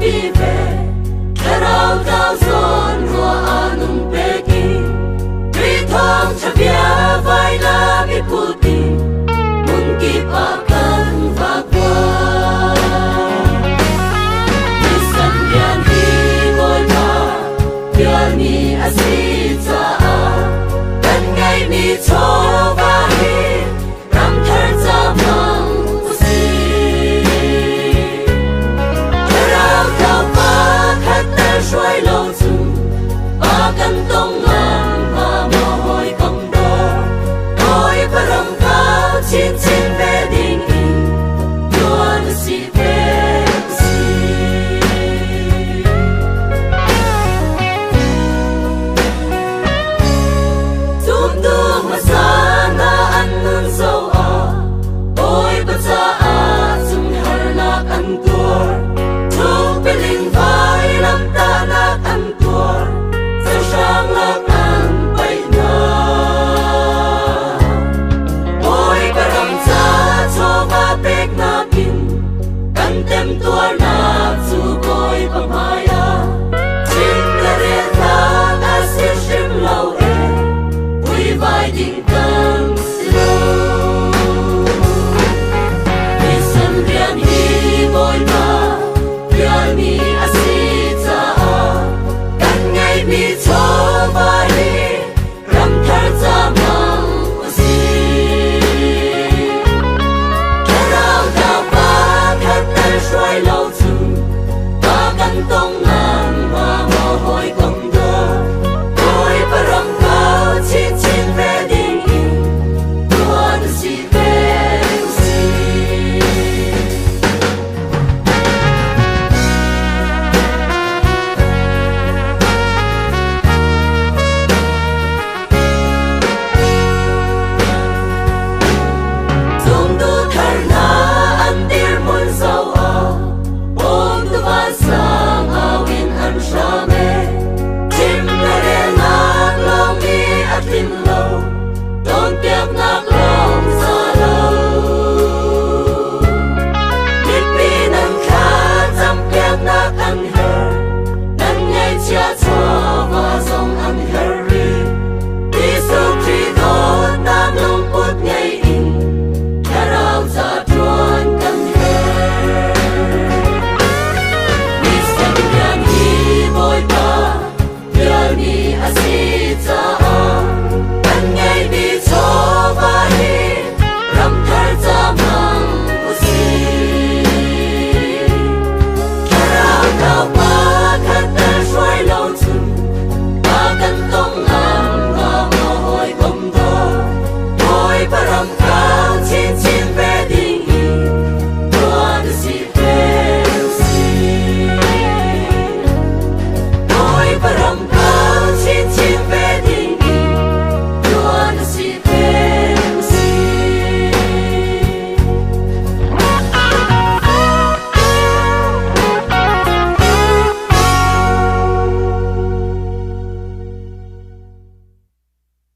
pi ve. Thlarau tlau zawn ruah ah nung pek in, Khrih thawngṭha bia vailam i put in, hmunkip ah kan vakvuan. Nisan rian hi Bawipa fialmi a si caah kan ngeihmi chawva hi ramthar ca hmang usih. Thlarau tlau pa khat tal hruai lo cu pa kan tong ngam hnga maw hawikom dawr Bawipa ram kau chinchin ve ding in tuan usih.